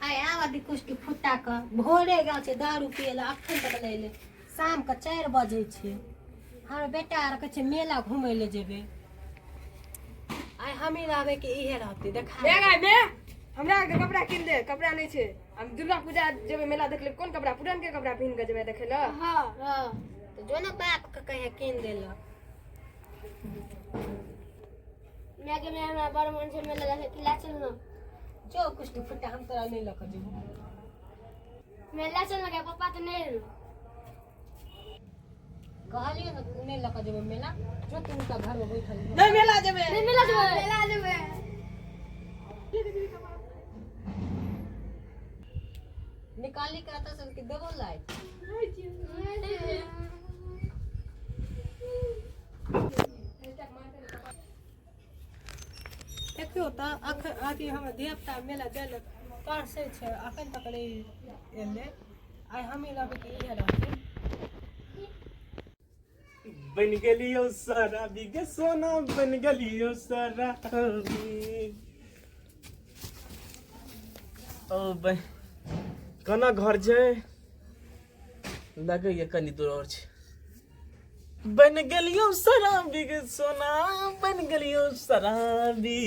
आइ आब दी कुछ फुट्टा के भोरे गेल छै दारू पियै लए, अखन तक नहि एलै। शाम के 4 बजै छै। हमर बेटा आर कहै छै मेला घुमै लए जेबै। आइ हमही रहबै कि इहे रहतै, देखा। मे गाय मे, हमरा आरके कपड़ा कीन दे, कपड़ा नहि छै। हम दुर्गा पूजा जेबै मेला देख लेब, कोन कपड़ा? पुरान के कपड़ा पहिन के जेबै देखै लए। हाँ हाँ, तऽ जो ने बाप के कहे कीन देलक। माय के माय, हमरा बड़ मन छै मेला देखे के, ला चल ना। जो कुछ तू फुट्टा, हम तोरा नहि लऽ कऽ जेबो। मेला चल ना, पापा तऽ नहि एलो। कहलियै ने नहि लऽ कऽ जेबो मेला। जो तू हुनका घरमे बैठल रह। नहि, मेला जेबै। नहि, मेला जेबै, मेला जेबै। निकाली के एतऽ से कि देबो लाइट। देखियौ तऽ अखन अथी हमर धियापुता मेला जाइ लए तरसै छै, अखन तक नहि एलै। आइ हमही रहबै कि इहे रहतै? बन गेलियो शराबी गे सोना, बन गेलियो शराबी। ओ बन केना घर छै? लगैए कनि दूर आओर छै। बन गेलियो शराबी गे सोना, बन गेलियो शराबी,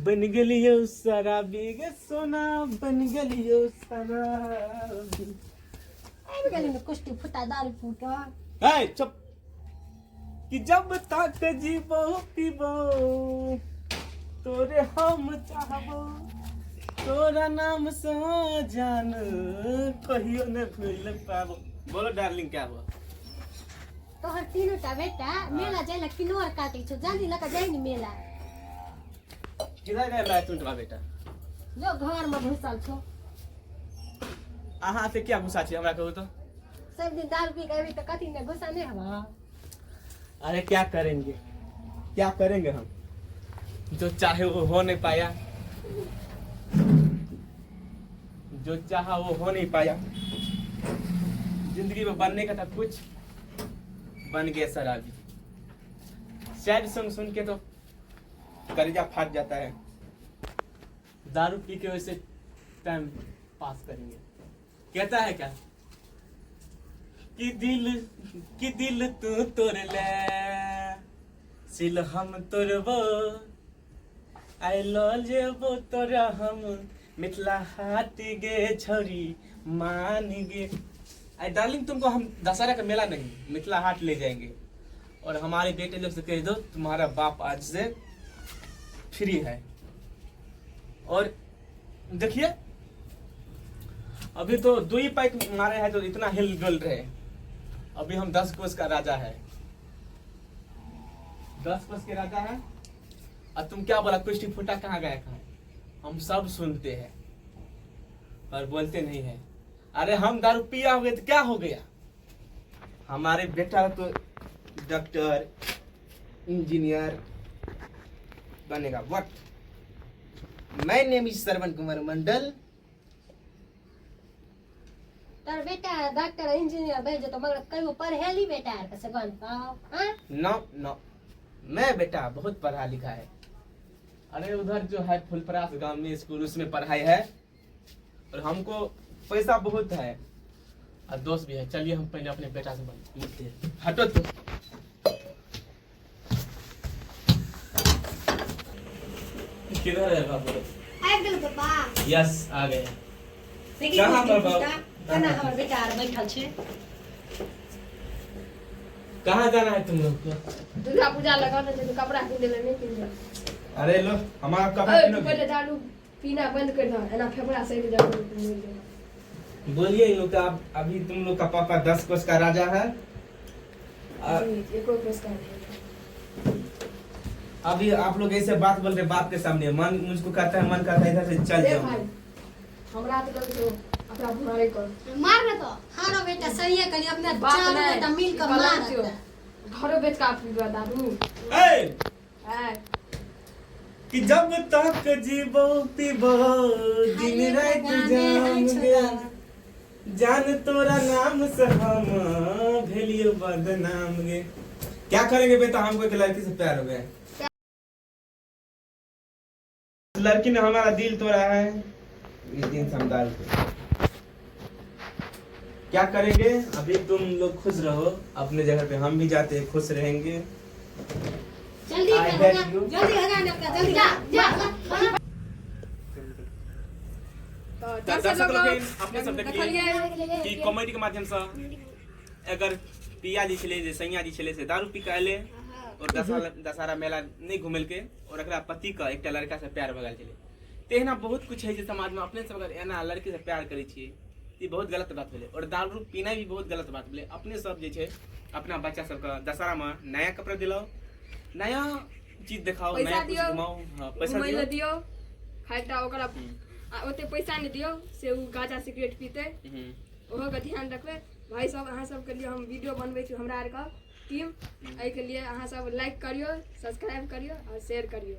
बन गेलियो शराबी गे सोना, बन गेलियो शराबी। आबि गेलै ने कुष्टी फुटा दारू पी कऽ। ए चुप, कि जब तक जीबो पीबो तोरे हम चाहबो, तोरा नाम से जान कहियो न भूल पाबो। बोलो डार्लिंग, क्या हुआ? तोहर तीनू टा बेटा मेला जाइ लए किलोर काटै छौ, जल्दी लऽ कऽ जाइ ने मेला। किधर गए मैं टुनटुआ बेटा? जो घर में घुसल छौ। अहाँ से क्या गुस्सा छी हमरा, कहू तो? सब दिन दारू पी के अबी तऽ कथी ने गुस्सा नहि हवा? अरे क्या करेंगे, क्या करेंगे हम? जो चाहे वो हो नहीं पाया, जो चाहा वो हो नहीं पाया। जिंदगी में बनने का था कुछ, बन गया शराबी। सैड सॉन्ग सुन के तो कलेजा फाट जाता है। दारू पी के वैसे टाइम पास करेंगे। कहता है क्या कि दिल तू तोड़ ले, सिल हम तोड़बो, आई ल जेबो तोरा हम मिथिला हाट गे छौरी, मान गे। आई डार्लिंग, तुमको हम दशहरा का मेला नहीं, मिथिला हाट ले जाएंगे। और हमारे बेटे लोग से कह दो, तुम्हारा बाप आज से फ्री है। और देखिए, अभी तो दो ही पैक मारे हैं तो इतना हिल डुल रहे। अभी हम 10 कोस का राजा है, 10 कोस के राजा है। और तुम क्या बोला, कुश्ती फूटा कहाँ गया, कहाँ? हम सब सुनते हैं पर बोलते नहीं है। अरे हम दारू पिया हो गए तो क्या हो गया? हमारे बेटा तो डॉक्टर इंजीनियर बनेगा। What, my name is Shravan Kumar Mandal. तोर बेटा डॉक्टर इंजीनियर बनि जेतौ, मगर कहियो पढ़ेली बेटा आरके से बनतौ? हाँ। नो नो, मैं बेटा बहुत पढ़ा लिखा है। अरे उधर जो है फुलपरास गांव में स्कूल, उसमें पढ़ाई है और हमको पैसा बहुत है और दोस्त भी है। चलिए, हम पहले अपने बेटा से मिलते हैं। हटो तो। किधर है बाबू? आबि गेल पापा। यस, आ गए। देखी कहाँ कुश्ती पर बाबू? फुटा, केना हमर बेटा आर बैठल छै। कहाँ जाना है तुम लोग को? दुर्गा पूजा लगाना छै तऽ कपड़ा किन देले, नहि किन दे। अरे लो, हमारा कपड़ा ओए, तू पहनोगे? पहिले दारू पीना बंद कर दह, एना फेफड़ा सड़ि जाओ, मरि जाओ। बोलिए इन लोग का, अभी तुम लोग का पापा 10 कोस का राजा है और एको पुरस्कार नहीं। अभी आप लोग ऐसे बात बोल रहे बाप के सामने, मन मुझको कहता है, मन कहता है इधर से चल ए जाओ। भाई, हमरा तऽ लगै छौ अपना मारे कर। मार ने तो। हाँ रो बेटा, सही है, कनी अपना बाप चारू नहि, गोटा मिल कऽ कलंक मारत। छियौ। घरो बेच कऽ पीबऽ दारू। ए! आय। कि जब तक जीबो पीबो दिन अरे रात भगवाने जाम है गे छोरा। जान तोरा नाम से हम भेलियो बदनाम गे। क्या करेंगे बेटा, हमको एक लड़की से प्यार हो गया। लड़की ने हमारा दिल तोड़ा है। इस दिन से हम दारू पी। क्या करेंगे अभी? तुम लोग खुश रहो अपने जगह पे, हम भी जाते हैं, खुश रहेंगे। जल्दी I कर, hate भगा, you. जल्दी भगा ना अपना, जल्दी जा जा। तऽ दर्शक लोग लोकनि, अपने सब देखलियै देखलियै कि कॉमेडी के माध्यम से अगर पिया जी छलै, जे सैया जी छलै, से दारू पी के अयलै और दशहरा दशहरा मेला नहि घुमेलकै और एकरा पति के एकटा लड़का से प्यार भऽ गेल छलै। तहिना बहुत कुछ होइ छै समाजमे। अपने सब अगर एना लड़की से प्यार करै छियै तऽ ई बहुत गलत बात भेलै और दारू पीनाइ भी बहुत गलत बात भेलै। अपने सब जे छै अपना बच्चा सबके दशहरामे नया कपड़ा दिलाउ, नया चीज देखाउ, पैसा नया कुछ दियौ, घुमाउ, हाँ, पैसा घुमै लए दियौ। दियौ खाली ओकरा, आ ओते पैसा नहि दियौ से ओ गाँजा सिगरेट पीतै। ओहोके ध्यान रखबै। भाइ सब, अहाँ सबके लिए हम वीडियो बनबै छी, हमरा आरके टीम। एहिके लिए अहाँ सब लाइक करियौ, सब्सक्राइब करियौ आओर शेयर करियौ।